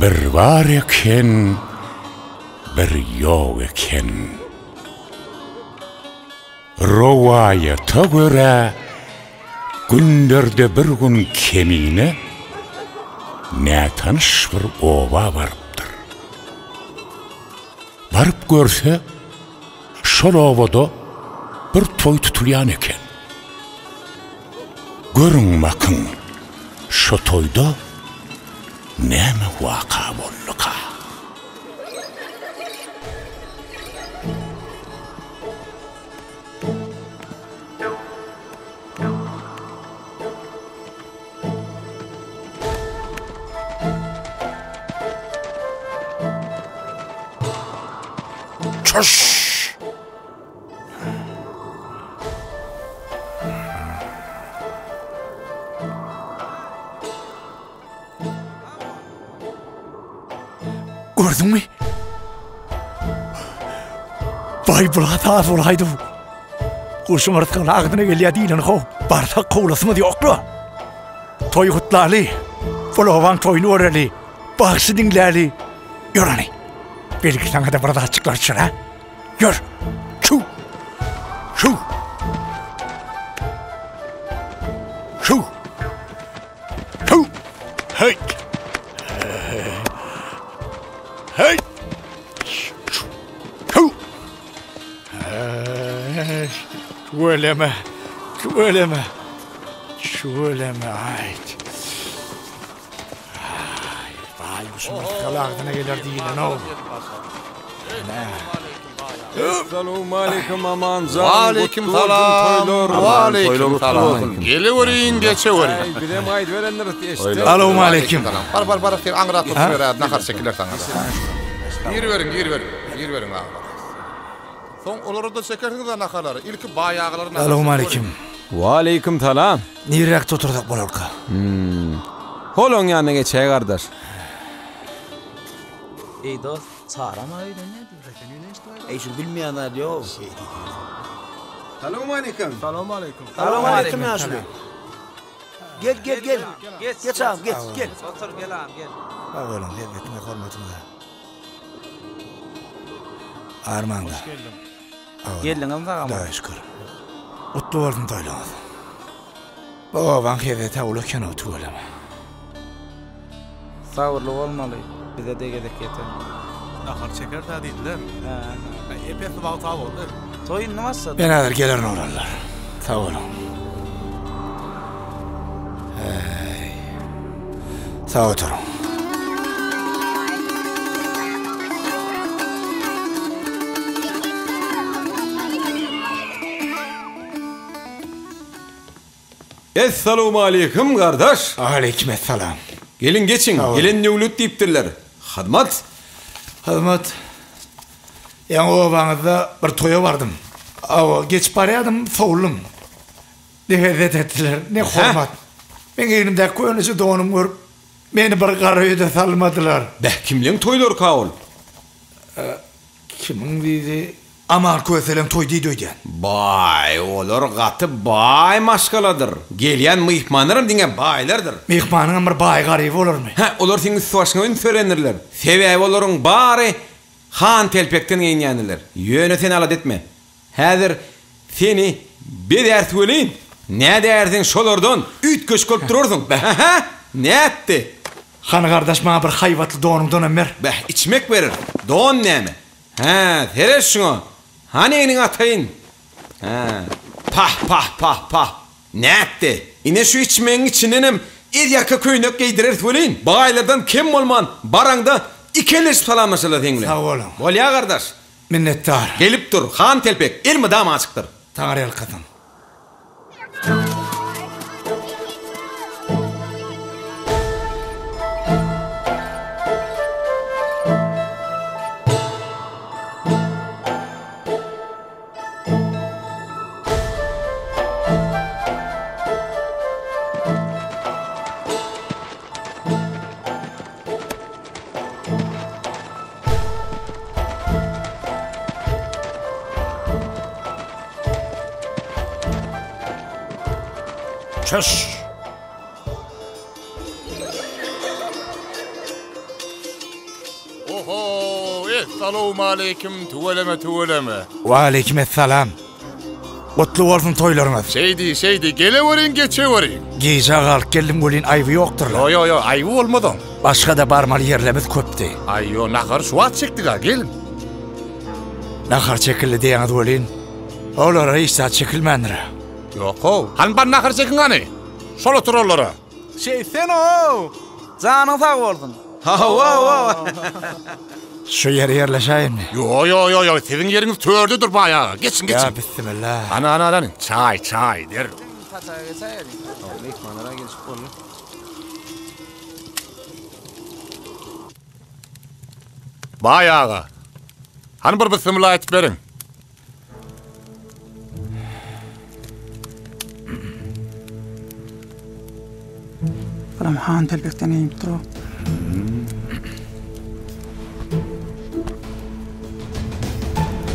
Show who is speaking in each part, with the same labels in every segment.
Speaker 1: Bir bar eken, bir ýok eken. Rowaýata görä, günlerde bir gün Kemine nätanyş bir oba barypdyr. Baryp görse, şol obada bir toý tutulýan eken. Görüň bakyň, şo toýda näme waka bolduka? Çyş!
Speaker 2: Gördüňmi? Baý bula saz bolaýdy. Guşuň rysgaly agzyna gelýär diýlen how. Barsak kowlasymyz ýokla. Toý gutlaly. Bul obaň toýuny göreli. Bagşy diňläli. Ýör hany. Belki saňa-da bir zatjyklar düşer, ha? Ýör. Çüw. Çüw. Çüw. Çüw. Hey. Hey. Çüw. Tüweleme. Tüweleme. Tüweleme. Aýt. Aý, baýguşuň rysgaly agzyna geler diýlen-ow.
Speaker 3: Essalawmaleýkim Amanjan.
Speaker 4: Waleýkim salam. Waleýkim salam. Geleweriň, geçeweriň.
Speaker 3: Aý, bizem gaýdyberendiris, eşitdim.
Speaker 2: Salowmaleýkim.
Speaker 4: Bar, bar, bar, sen aňrak oturyber, nahar çekiler saňa. Giriberiň, giriberiň. Giriberiň agalar. Soň olara-da çekersiňiz-ä naharlary. Ilki baý agalar nahar
Speaker 2: Salowmaleýkim.
Speaker 3: Waleýkim salam.
Speaker 2: Niräkde otursak bolarka?
Speaker 3: Hmm. Hol oň ýanyna geçäý gardaş.
Speaker 5: Eý dost, Çaram-a öýlenýär diýip.
Speaker 6: Eý şuny bilmeýän zat ýok.
Speaker 3: Salowmaleýkim.
Speaker 5: Salowmaleýkim.
Speaker 6: Salowmaleýkim ýaşuly. Gel gel gel. Geç agam geç gel.
Speaker 5: Otur gel agam gel.
Speaker 2: Sag boluň, hezzetiňe hormatyňyza. Armaňda.
Speaker 5: Hoş geldiň. Geldiňizmi sag aman?
Speaker 2: Hudaýa şükür. Gutly bolsun toýlaryňyz. Bu obaň hezzeti uly eken-ow tüweleme.
Speaker 5: Sabyrly bolmaly, bize-de gezek ýeter.
Speaker 7: Nahar çekeris-ä diýdiler.
Speaker 5: Hä.
Speaker 7: Ep-esli wagt-a boldy.
Speaker 5: Toý indi başlady.
Speaker 2: Men häzir gelerin oglanlar. Sag boluň. Häý. Sag oturyň.
Speaker 3: Essalawmaleýkim gardaş!
Speaker 2: Aleýkim essalam.
Speaker 3: Geliň geçiň, gelen döwlet diýipdirler. Hyzmat!
Speaker 2: Hyzmat. Ýaňy obaňyzda bir toýa bardym. Hawa, geçip barýardym, sowuldym. Ne hezzet etdiler, ne hormat. Meň egnimdäki köneje donumy görüp, meni bir gara öýe-de salmadylar.
Speaker 3: Beh, kimleň toýlaryka ol?
Speaker 2: Kimiň diýdi? Aman köseleň toý diýdi öýdýän.
Speaker 3: Baý, olar gaty baý maşgaladyr. Gelýän myhmanlaram diňe baýlardyr.
Speaker 2: Myhmanyňam bir baýy garyby bolarmy?
Speaker 3: Hä, olar seň üst-başyňa üns berendirler. Sebäbi olaryň bary han telpekden geýinýändirler. Ýöne sen alada etme. Häzir seni bezäris welin, nädärsiň şolardan üýtgeşik bolup durarsyň. Hä-hä, nätdi?
Speaker 2: Hany gardaş maňa bir haýbatly donuňdanam ber.
Speaker 3: Beh, içmek berer. Don näme? Hä, seret şuňa. Hany egniňi ataýyn. Hä. Pah, pah, pah, pah. Nätdi? Ine şu içmegiň içindenem ezýaka köýnek geýdireris welin, baýlardan kem bolman, baraňda iki elleşip salamlaşarlar seň bilen.
Speaker 2: Sag boluň.
Speaker 3: Bolýa gardaş.
Speaker 2: Minnetdar.
Speaker 3: Gelip dur, han telpek elmydama açykdyr.
Speaker 2: Taňryýalkasyn.
Speaker 1: Çyş!
Speaker 4: Essalawmaleýkim, tüweleme, tüweleme.
Speaker 2: Waleýkim essalam. Gutly bolsun toýlaryňyz.
Speaker 4: Şeýdi, şeýdi, geleweriň, geçeweriň.
Speaker 2: Gijä galyp geldim welin aýby ýokdur-la.
Speaker 4: Ýo, ýo, ýo, aýby bolmaz oň.
Speaker 2: Başga-da barmaly ýerlerimiz köpdi.
Speaker 4: Aý, ýo, nahary şu wagt çekdik-ä, geliň.
Speaker 2: Nahar çekildi diýýäňiz welin, olara hiç zat çekilmändir-ä.
Speaker 4: Ýok-ow, hany bar nahar çekiň hany, şol oturanlara.
Speaker 5: Şeýtsen-ow! Janyň sag bolsun.
Speaker 3: Hawa, hawa.
Speaker 2: Şu ýere ýerleşäýinmi?
Speaker 4: Ýo, ýo, ýo, ýo, siziň ýeriňiz tördedir baý aga. Geçiň, geçiň.
Speaker 2: Ýa, bissimilla.
Speaker 4: Hany, hany, hany, çaý, çaý, der.
Speaker 5: Saçaga geçäýeliň.
Speaker 3: Myhmanlara gelişip boldy.
Speaker 4: Baý aga, hany bir bissimilla aýtyp beriň.
Speaker 8: Bulam han telpekden geýinipdir o.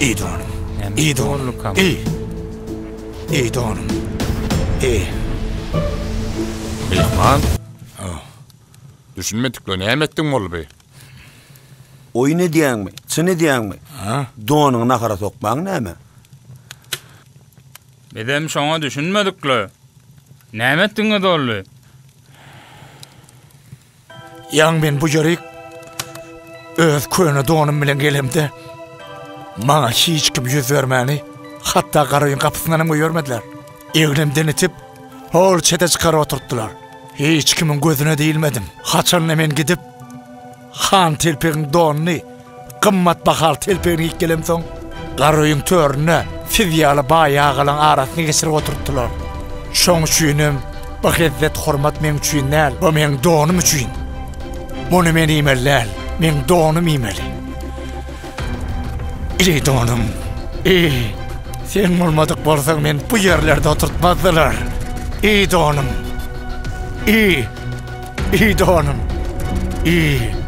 Speaker 2: Iý donum. Iý donum. Iý. Iý donum. Iý.
Speaker 4: Myhman. Düşünmedikle näme etdiň boldy bi?
Speaker 6: Oýun edýäňmi, çyn edýäňmi? Donuňy nahara sokmaň näme?
Speaker 9: Bizem şoňa düşünmedik-le. Näme etdiňiz boldy?
Speaker 2: Ýaň men bu ýerik öz köne donum bilen gelemde, maňa hiç kim ýüz bermäni, hatda garaöýüň gapysyndanam goýbermediler. Egnimden itip, hol çete çykaryp oturtdylar. Hiç kimiň gözüne diýilmedim. Haçanda men gidip, Han telpegiň donuny, gymmat bahaly telpegini geýip gelemsoň, Garöýüň töründe siz ýaly baý agalaň arasyna geçirip oturtdylar. Şoň üçinem bu hezzet-hormat meň üçin däl, bu meň donum üçin. Muny men iýmeli däl, meň donum iýmeli. Eý donum, eý, sen bolmadyk bolsaň meni bu ýerlerde oturtmazdylar. Eý donum, eý! Iý donum. Iý.